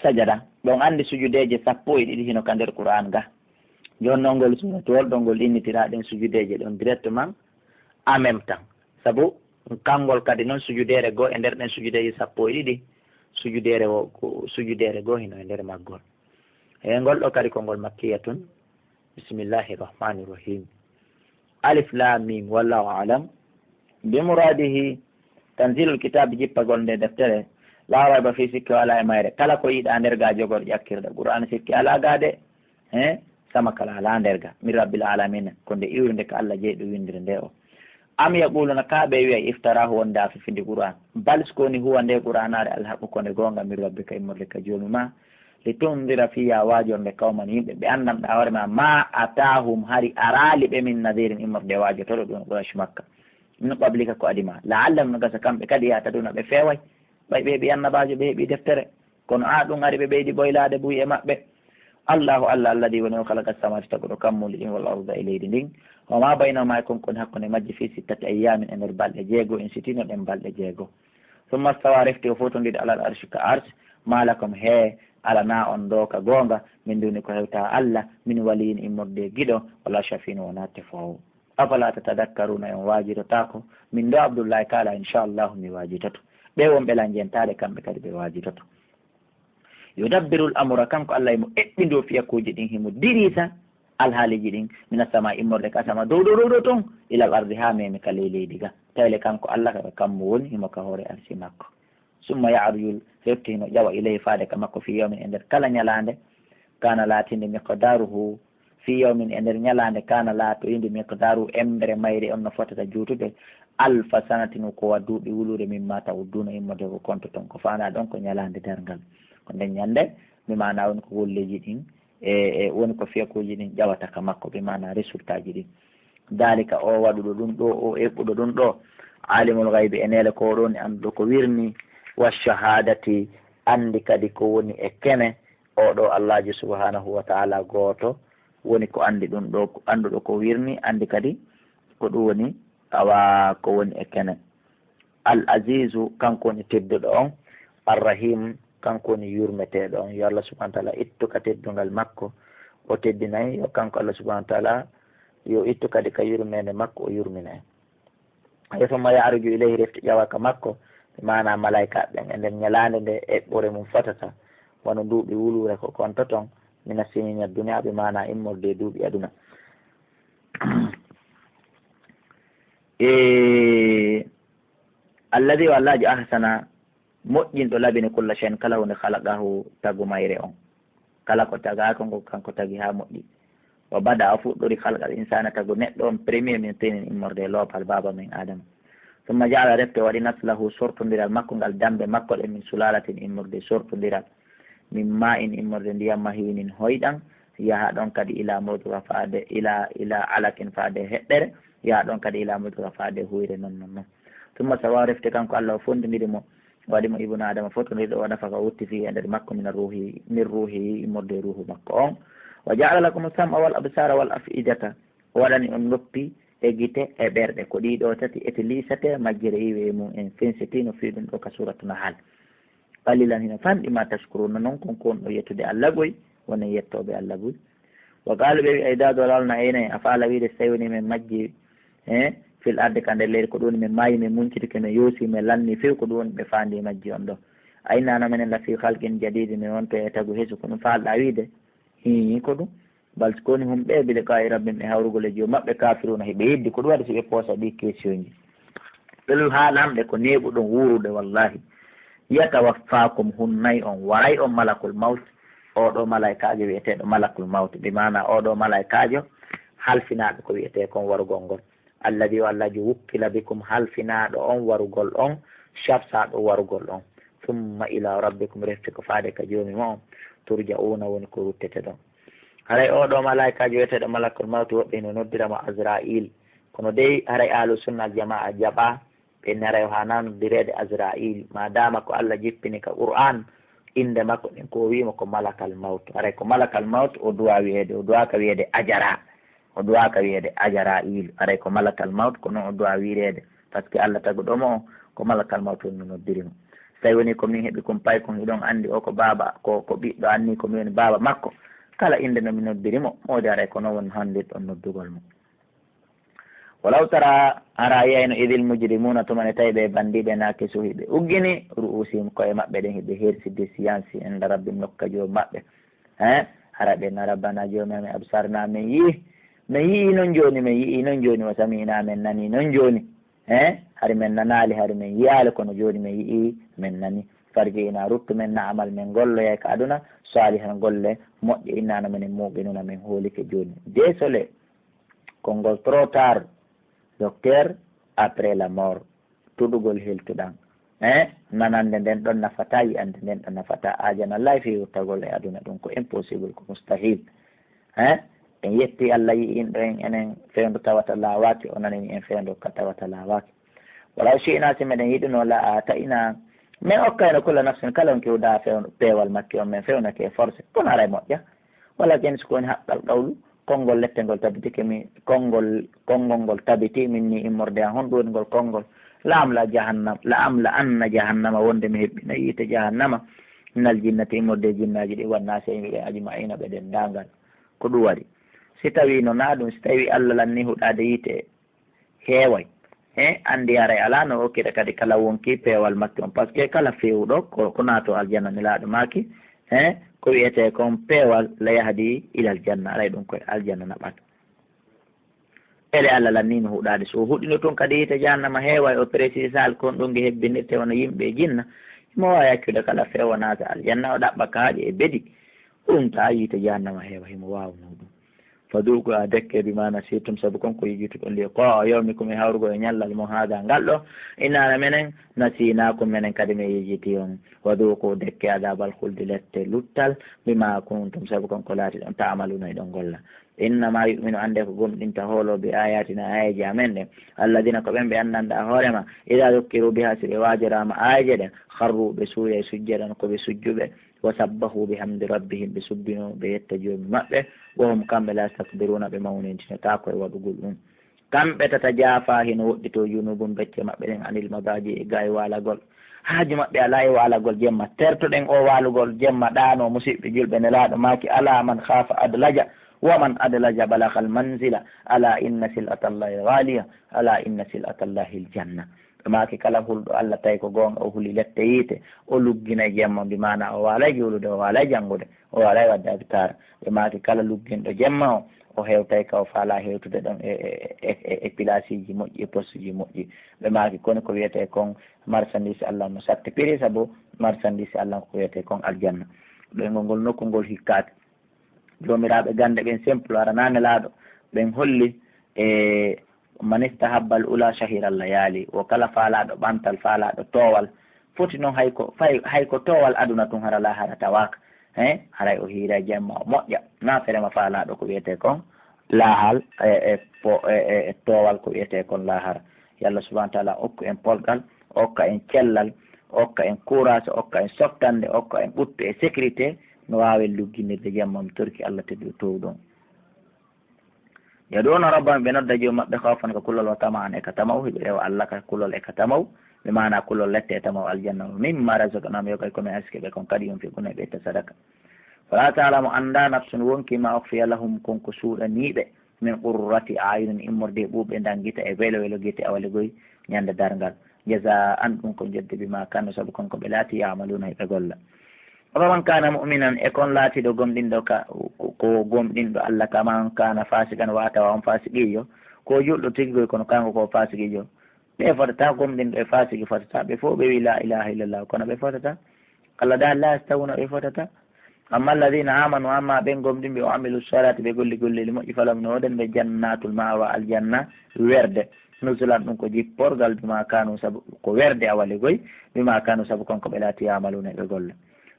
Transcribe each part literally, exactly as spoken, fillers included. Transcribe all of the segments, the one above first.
Sajada, ɓe on anndi sujudeeje sappo e ɗiɗi hino ka nder Qur'an ga. Jooni non ngol suuratuwol ɗon ngol innitiraa ɗen sujudeeje ɗon directement, en même temps. Sabu kanngol kadi non sujudeere goo e nder ɗen sujudeeje sappo e ɗiɗi, sujudeere wo, ko sujudeere goo hino e nder maggol. E ngol ɗoo kadi ko ngol makkiyatun. Bismillahi rahmani rahim. Alif lam mim, wallahu alam bi muradihi. Tanzilul kitab, jippagol nde deftere. La rayba fi, sikke wala e mayre. Kala ko yiɗa nder ga jogor ƴakkirɗe. Qur'an sikke ala ga de. He? Sama kala ala nder ga. Min rabbil alamin. Ko nde iwrinde ka Allah jeyɗo winndere nde o. Am yaquluna, ka ɓe wi'a, iftarahu, wonde a fifindi Qur'an. Bal, sikoni, huwa, nde Qur'anaare, alhaqqu, ko nde goonga, min rabbika, immorde ka Joomi ma. Litundira, fiya waajorde, qawman, yimɓe, ɓe anndanɗa hoore ma, ma atahum, hari araali ɓe, min nadirin, immorde waajotooɗo, ɗum Quraysh Makka. Min qablika, ko adi ma. La'allahum, no gasa kamɓe kadi, yahtaduna, ɓe feeway. Ɓay ɓe heɓi annabaajo, ɓe heɓi deftere. Kono aa ɗum ari ɓe ɓeydi ɓoylaade buy e maɓɓe. Allahu Allah, alladi woni o khalaqa samawati, taguɗo kammuuli ɗin, wal arda e leydi ndin, wa ma baynahuma e kon kon hakkunde majji, fi sittati ayyamin e nder balɗe jeego, in sitino ɗen balɗe jeego. Summa stawa, refti o fotondiri alal arshi ka arsh, ma lakum he alana on ɗo ka goonga, min duni ko hewta Allah, min waliyin immorde giɗo, wala shafiin wona tefoowo. Afala tatadakkaruna, on waajitotaako? Min ɗo Abdullahi kaala, inchallahu mi waajitoto. Ɓe wonɓe lan jentaade kamɓe kadi ɓe waajitoto. Yudabbirul amra, kanko Allah himo eɓɓindoo fiyakuuji ɗin, himo diriisa alhaaliiji ɗin, mina sama immorde ka sama dow dow dow dow ton, ilal ardi haa memi ka ley leydi ga. Tayle kanko Allah ka kammu woni, himo ka hoore arsi makko. Summa ya'rujul, refti hino ƴawa ilayhi faade ka makko fi yawmin e nder kala ñalaande, kana laatinde miqdaruhu fi yawmin e nder ñalaande kana laatoyinde miqdaru embere mayri on no fotata juutude alfa sanatin ko wa duuɓi wuluure mimma ta'udduna immorde ko konto ton ko faandaa ɗon ko ñalaande darngal. Ko nden ñande mi maana woni ko golleeji ɗin e, e woni ko fiyakuuji ɗin ƴawata ka makko, bi maana résultat ji ɗin. Dalika, o waɗuɗo ɗum ɗo, o eɓɓuɗo ɗum ɗo, alimul gaybi e neele ko ɗon annduɗo ko wirni, wa shahadati anndi kadi ko woni e kene, o ɗo Allaaji subhanahu wa ta'ala gooto woni ko anndi ɗum ɗo, annduɗo ko wirni, anndi kadi ko ɗum woni awa ko woni e kene. Al Azizu, kanko woni tedduɗo on, Ar Rahim, kanko woni yurmeteeɗo on. Yo Allah subhanahu wa ta'ala ittu ka teddungal makko, o teddinay, yo kanko Allah subhanahu wa ta'ala yo ittu kadi ka yurmeende makko, o yurmina en. Ay summa ya'ruju ilayhi, refti ƴawa ka makko, bi maana malaa'ika ɓen, e nder ñalaande nde eɓɓore mum fotata, wano duuɓi wuluure ko konto ton, mina sinina dunya, bi maana immorde e duuɓi aduna. E Alladi o Allaaji ahsana, moƴƴinɗo labini kulla shay'in kala huunde, khalaqahu tagu mayre on. Kala ko tagaaka ngo kanko tagi haa moƴƴi. Wa bada o fuɗɗori khalqal insana tagu neɗɗo on premier min tinin immorde e loopal baaba men Adama. Summa ja'ala refte waɗi naslahu sortondiral makko ngal dambe makko ɗen min sulalatin immorde sortondiral. Min ma'in immorde ndiyam mahinin hoyɗan yaha ɗon kadi ila mudgha faade ila ila alakin faade heɗɗere yaha ɗon kadi ila mudgha faade huyre non non non. Summa sawa refte kanko Allah o fondindiri mo waɗi mo ibnu Adama fotondirɗo, wa nafakha o wutti fi e nder makko min ruhi min ruhi immorde ruhu makko on. Wa ja'ala lakum sam'a wal absara wal af'idata, o waɗani on noppi e gite e ɓerɗe, ko ɗiɗo tati ete liisate majjere iwe e mum en fensitino fi ɗum ɗo ka suratu Nahal. Qalilan hino fanɗi ma tashkuruna non kon kon ɗo yettude Allah goy wonen yettooɓe Allah goy. Wa qaalu ɓe wi aydadu lalna aynay a faala wiide so tawi woni men majji e fil ardi ka nder leydi ko ɗum woni men maayi men muncitike men yoosi men lanni few ko ɗum woni ɓe faandi e majji on ɗo. Aynana menen la fi khalqin jadidi men wonto e tagu hesu ko ɗum faalɗa wiide. Hii ko ɗum. Bal ko woni hum ɓe bi liqaa'i rabbihim e hawrugol e joom maɓɓe kafiruna hiɓe yeddi ko ɗum waɗi si ɓe poosa ɗi question ji. Ɓelu haa lamɗe ko neeɓuɗon wuurude wallahi. Yatawaffaakum hunnay on waray on malakul mawt. Oɗo malaykaajo wi'eteeɗo malakul mawt bi maana oɗo malaykaajo halfinaaɗo ko wi'etee kon warugol ngol. Alladi o Allaji wukkila bikum halfinaaɗo on warugol on shabsaaɗo warugol on. Summa ila rabbikum refti ko faade ka joomi mo on turja'una woni ko ruttete ɗon. Haray oɗo malaykaajo wi'eteeɗo malakul mawt woɓɓe hino noddira mo Azra'il. Kono dey haray ahlu sunna al jamaa jaɓa ɓe narayo haa nanodireede Azra'il, ma dama ko Allah jippini ka Qur'an, innde makko ɗen ko o wi'imo ko malakal mawt. Haray ko malakal mawt o duwa wi'eede, o duwaaka wi'eede ajara. O duwaaka wi'eede ajara iilu. Haray ko malakal mawt ko non o duwa wi'eede. Parce que Allah taguɗo mo o, ko malakal mawt woni no noddiri mo. Tawi woni ko min heɓi kun paykun, hiɗon anndi o ko baaba, ko, ko ɓiɗɗo, anni ko mi woni baaba makko. Kala innde no mi noddiri mo, moodi aray ko non woni hanndirɗon noddugol mo. Walaw tara, hara yiyayno, idil mujrimuna, tuma nde tawi ɓe banndiiɓe naakisuhi, ɓe uggini, ru'usihim, ko'e maɓɓe ɗen, hiɓe hersi de siyansi, inda rabbihim, nokka Joomi maɓɓe. He? Hara ɓe na, rabbana, Joomi amen, absarna, men yi'i, men yi'i non jooni, men yi'i non jooni, wa sami'na, men nani non jooni. He? Hari men nanaali, hari men yi'aali, kono jooni men yi'i, men nani. Farji'na, ruttu men, na'mal, men golloyay ka aduna, salihan, golle moƴƴe, inna, no menen, muqinuna, men hoolike jooni. Désolé. Konngol trop tard, docteur, après la mort. Tuɗugol heltuɗan. Eh, nanande nden ɗon nafata, yi'ande nden ɗon nafata. Aljana lay fi wurtagol e aduna, ɗum ko impossible, ko mustahil. Eh, en yetti Allah yi'inɗo en enen fewndo tawata laawaaki, o nanini en fewndo ka tawata laawaaki. Walaw shi'na, si meɗen yiɗuno, la atayna, men okkayno kulla nafsin, kala on kewda few-, peewal makki on, men fewnake e forcé, kono aray moƴƴa. Walakin, si ko woni haqqal qawlu, konngol lette ngol tabitike mi, konngol, konngol ngol tabiti minni immorde an. Honɗum woni ngol konngol? La amla jahannam, la amla anna jahannama, wonde mi hebbina yiite jahannama, minal jinnati, immorde e jinnaaji ɗi, wan naasi, e yimɓe ɓen, ajma'ina, ɓe denndaangal. Ko ɗum waɗi? Si tawi no na ɗum, si tawi Allah lanni huɗaade yiite heeway. He, anndi haray alaa no okkira kadi kala wonki peewal makki on. Parce que kala feewuɗo ko, ko naato aljanna, Nelaaɗo maaki, he, ko wi'etee kon peewal, la yahdi ilal janna, aray ɗum koye aljanna naɓata. Ele Allah lanniino huɗaade. So o huɗino tun kadi yiite jahannama heeway, o précisal kon ɗum nge hebbinirte wano yimɓe e jinna, himo waawi accude kala feewo naata aljanna, o ɗaɓɓa kaaƴe e bedi. Ɗum taa yiite jahannama heewa, himo waawno ɗum. Fadhuqu, a dekke, bima nasitum, sabu kon ko yejjituɗon, liqaa yawmikum, e hawrugol e ñallal mon, haada, ngal ɗo, inna, menen, nasiinaakum, menen kadi men yejjiti on. Wa dhuqu, dekke, adabal khuldi, lette luttal, bima kuntum, sabu kon ko laatiɗon, ta'maluna, hiɗon golla. Innama yu'minu, annde ko gomɗinta hoolo, bi ayatina, aayeeje amen ɗen, alladina, ko ɓen ɓe anndanɗaa hoore ma, ida dhukkiru biha, si ɓe waajoraama aayeeje ɗen, kharru, ɓe suuya e sujjadan, ko ɓe sujjuɓe, wa sabbahu bihamdi rabbihim, ɓe subbino, ɓe yetta Joomi maɓɓe, wa hum, kamɓe, la yastakbiruna, ɓe mawnintinotaako e waɗugol ɗum. Kamɓe tatajafa, hino woɗɗitoo, junubum, becce maɓɓe ɗen, anil madaji, e gaay waalagol. Haaju maɓɓe alaa e waalagol jemma. Tertoɗen oo waalugol jemma ɗaanoo, musiɓɓe julɓe, Nelaaɗo maaki, ala man khafa adlaja, wa man adlaja balagal manzila, ala inna sil'atallahi ghaliya, ala inna sil'atallahi aljanna. Ɓe maaki, kala hulɗo Allah tawi ko goonga, o huli lette yiite, o lugginay jemma, bi maana o waalay juulude, o waalay janngude, o waalay waɗde adkaar. Ɓe maaki, kala lugginɗo jemma o, o hewtay ka o faalaa hewtude ɗon e, e, e, e, e pilaasiiji moƴƴi, e postuji moƴƴi. Ɓe maaki, kono ko wiyetee kon marchandise Allah no satti prix, sabu marchandise Allah ko wiyetee kon aljanna. Ɗoyngol ngol nokku ngol hikkaaki. Joomiraaɓe gannde ɓen simple, hara na Nelaaɗo, ɓen holli e man istahabbal ula shahira layali, o kala faalaaɗo ɓantal, faalaaɗo toowal, foti noon hay ko, fay, hay ko toowal aduna tun, hara laahara tawaaka. He, haray o hiira jemma, o moƴƴa. Na ferema faalaaɗo ko wiyetee kon laahal, e, e, po-, e, e, e toowal ko wiyetee kon laahara. Yo Allah subhanahu wa taala okku en polgal, okka en cellal, okka en courage, okka en softande, okka en ɓuttu e sécurité, no waawen lugginirde jemma. Mi torki Allah tedduɗo toowuɗo on. Yad'una rabbahum, ɓe nodda Joomi maɓɓe, khawfan, ka kulol, wa tama'an, e ka tama'u, hiɓe rewa Allah ka kulol e ka tama'u, bi maana kulol lette e tama'u aljanna. Wa mimma razaqnahum, yo kay ko men arsike ɓe kon, kadi, yunfiquna, ɓe itta sadaka. Fala ta'lamu, annda, nafsun, wonki, ma ukhfiya lahum, kon ko suuɗanii ɓe, min qurrati a'yunin, immorde e ɓuuɓe ndanngita e welo welo gite, awaligoy ñande darngal. Jaza'an, ɗum ko jedde, bima kanu, sabu kon ko ɓe laati, ya'maluna, hiɓe golla. Afaman kana mu'minan, e kon laatiiɗo gomɗinɗo ka, ko, ko gomɗinɗo Allah, kaman kana fasiqan, wa tawa on fasiqiijo, ko julɗo tigi koy, kono kanko ko fasiqiijo. Ɓe fotata, gomɗinɗo e fasiki fotata, ɓe fof ɓe wi la ilaha illallah, kono ɓe fotata. Allah da la yastawuna, ɓe fotata. Amma alladhina amanu, amma ɓen gomɗinɓe, wa amilu salati, ɓe golli golleeli moƴƴi, falahum, no woodani ɓe, jannatul ma'wa, aljanna werde, nuzulan, ɗum ko jipporgal, bima kanu, sabu ko werde awaligoy, bima kanu, sabu kon ko ɓe laati, ya'maluna, ɓe golla.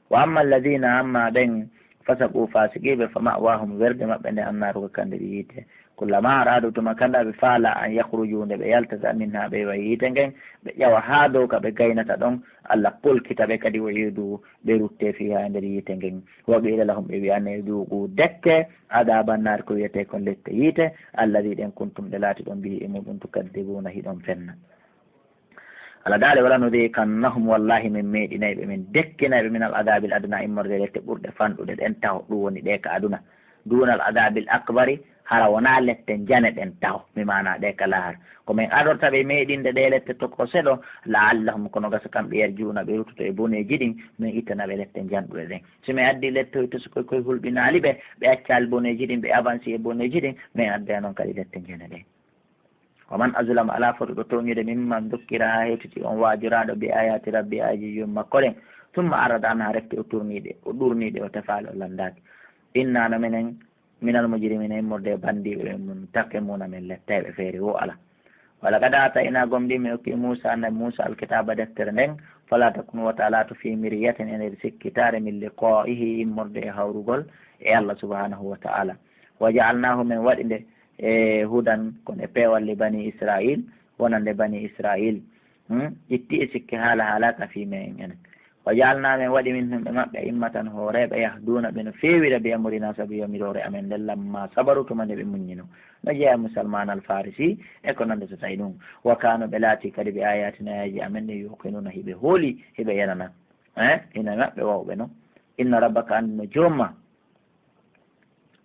Wa amma alladhina, amma ɓen fasaqu, fasiqiiɓe, fa ma'wahum, werde maɓɓe nde, annaaru, ko kande ɗi yiite. Kullama aradu, tuma kala ɓe faala, an yakhruju, nde ɓe yaltata, minha, ɓe iwa yiite ngen, ɓe ƴawa haa dow ka ɓe gaynata ɗon, Allah polkita ɓe kadi, wa u'idu, ɓe rutte, fiha, e nder yiite ngen. Wa qila lahum, ɓe wi'ane, dhuqu, dekke, adaba annar, ko wiyetee kon lette yiite, alladhi, ɗen, kuntum, ɗe laatiɗon, bihi, e muɗum, tukadhibuna, hiɗon fenna. Allah daali, "Wala nudhiqannahum, wallahi min meeɗinay ɓe, min dekkinay ɓe, min al adabil adna, immorde lette ɓurɗe fanɗude ɗen taho, ɗum woni ɗe ka aduna, dunal adabil akbari, hara wonaa lette njane ɗen taho, mi maana ɗe ka lahara. Ko min adorta ɓe meeɗinde ɗe lette to ko seɗo, la'allahum, kono gasa kamɓe yarji'una, ɓe ruttoto e boneeji ɗin, min ittana ɓe lette njanɗuɗe ɗen. Si min addi lette hoy to si koy koy hulɓinaali ɓe, ɓe accaali boneeji ɗin, ɓe avansi e boneeji ɗin, min adda non kadi lette njane ɗen." "Wa man azlamu, alaa fotuɗo tooñude, mimman dukkira, haa hewtiti on waajoraaɗo, bi ayaati rabbi, aayeeji joom makko ɗen, summa arada anha, refti o turniiɗe, o ɗurniiɗe, o tefaali, o lanndaaki. Inna, no menen, minal mujrimina, immorde e banndiiɓe ɓen, muntaqimuuna, min lettayɓe feere wo ala. Wa laqad aatayna, gomɗii min okki Muusa, annabi Muusa, alkitaaba, deftere nden, fala takun, wota laatu, fi miryatin, e nder sikkitaare, min liqaa'ihi, immorde e hawrugol e Allah subhanahu wa ta'ala. Wa ja'alnaahu, min waɗi nde, e hudan, kono e peewal, li bani Israil, wonande bani Israil. Hmm? Itti e sikke haala haalaaka fii men enen. Wa ja'alnaa, men waɗi, minhum, e maɓɓe, a'immatan, hooreeɓe, yahduuna, ɓe no feewira, bi amrina, sabu yamiroore amen nden, lamma sabaru, tuma nde ɓe muññino. No jeyaa Salman al Farisi e ko nanndata e ɗum. Wa kaanu, ɓe laati kadi, bi ayatina, aayeeji amen ɗin, yuqinuuna, hiɓe hooli, hiɓe yenana. Eh? Ina maɓɓe wawɓe non. Inna rabbaka, anndu no joom ma,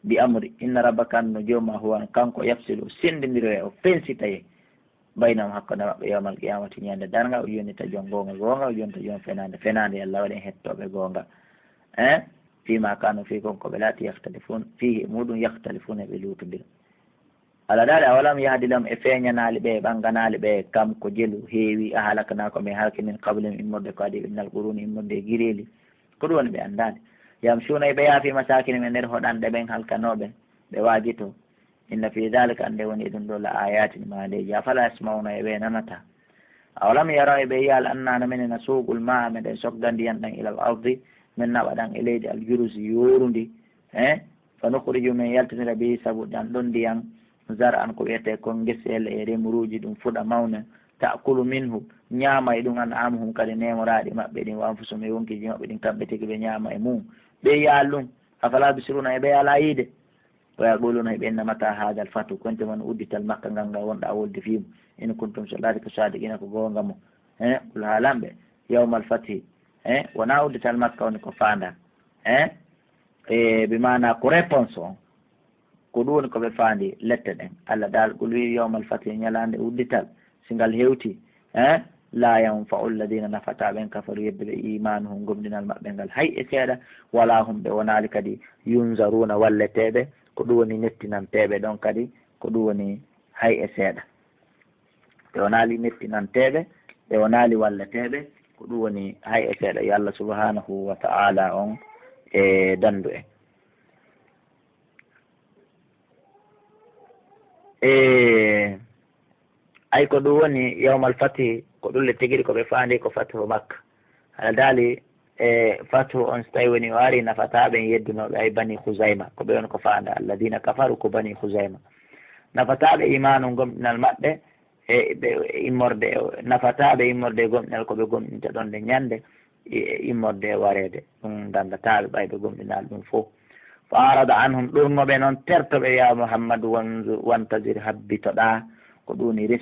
bi amri, inna rabbaka, anndu no joom ma, huwa, kanko, yafsilu, o senndindiroya, o fensitaye, baynahum, hakkunde maɓɓe, yawmal qiyamati, ñande darnga, o yonita joom goonga goonga, o yonita joom fenaande fenaande, Yalla waɗen hettooɓe goonga. Eh? Fima kanu, fii kon ko ɓe laati, yakhtalifun, fiihi, e muɗum, yakhtalifuna, ɓe luutondira. Allah daali, awalam yahdi lahum, e feeñanaali ɓe, e ɓannganaali ɓe, kam ko jelu heewi, ahlakna, ko min halki, min qablihim, immorde ko adii ɓe, minal quruni, immorde e gireeli, ko ɗum woni ɓe anndaali. Yamshuna, e ɓe yaha, fi masakinihim, e nder hoɗanɗe ɓen halkanooɓe, ɓe waajito. Inna fi dhalika, annde woni e ɗum ɗo, la ayatin, maandeeji, afala yasmauna, e ɓe nanataa. Awalam yaraw, e ɓe yiyaali, anna, no menen, nasuuqul maa, meɗen sokda ndiyan ɗan, ilal ardi, min naɓa ɗan e leydi, al juruzi, yoorundi, eh? Fa nukhriju, min yaltinira, bihi, sabu ɗan ɗon ndiyan, zar'an, ko wiyetee kon ngeseele e remuruuji, ɗum fuɗa mawna, ta'kulu minhu, ñaama e ɗum, an'amuhum, kadi neemoraaɗi maɓɓe ɗin, wa anfusuhum, e wonkiiji maɓɓe ɗin, kamɓe tigi ɓe ñaama e mum. Ɓe yiyaali ɗum, afala yubsiruna, e ɓe alaa yiide? Wa yaquluna, e ɓe inna, mata hadha al-fathu, konte mon uddital Makka ngal, ngal wonɗaa wolde fii mum, in kuntum, so laati ko sadiqina, ko goonga mo. Eh, qul, haalan ɓe, yawmal fathi, eh, wonaa uddital Makka woni ko faandaa. Eh, e bi maana ko réponse on. Ko ɗum woni ko ɓe faandi lette ɗen. Allah daal, qul, wi'i, yawmal fathi, ñalaande uddital, si ngal hewti, eh, la yanfa'u alladhina, nafataa ɓen, kafaru, yedduɓe, imanuhum, gomɗinal maɓɓe ngal, hay e seeɗa, wala hum, ɓe wonaali kadi, yunzaruna, walleteeɓe, ko ɗum woni nettinanteeɓe ɗon kadi, ko ɗum woni hay e seeɗa. Ɓe wonaali nettinanteeɓe, ɓe wonaali walleteeɓe, ko ɗum woni hay e seeɗa. Yo Allah subhanahu wa ta'ala on e dandu en. E, ay ko ɗum woni yawmal fathi, ko ɗum le tigiri ko ɓe faandi ko fathu Makka. Hara daali, e, fathu on, so tawi woni o ari, nafataa ɓen yeddunooɓe, ay Bani Khuzayma, ko ɓe woni ko faanda. Alladhina kafaru, ko Bani Khuzayma. Nafataa ɓe imaanu, gomɗinal maɓɓe, e ɓe immorde, nafataa ɓe immorde e gomɗinal ko ɓe gomɗinta ɗon nde ñande, e immorde e wareede. Ɗum dandataa ɓe ɓay ɓe gomɗinaali ɗum fof. Fa arada anhum, ɗurno ɓe noon, terto ɓe, ya Muhammadu, wanzu-, wantazir, habbitoɗaa, ko ɗum woni resu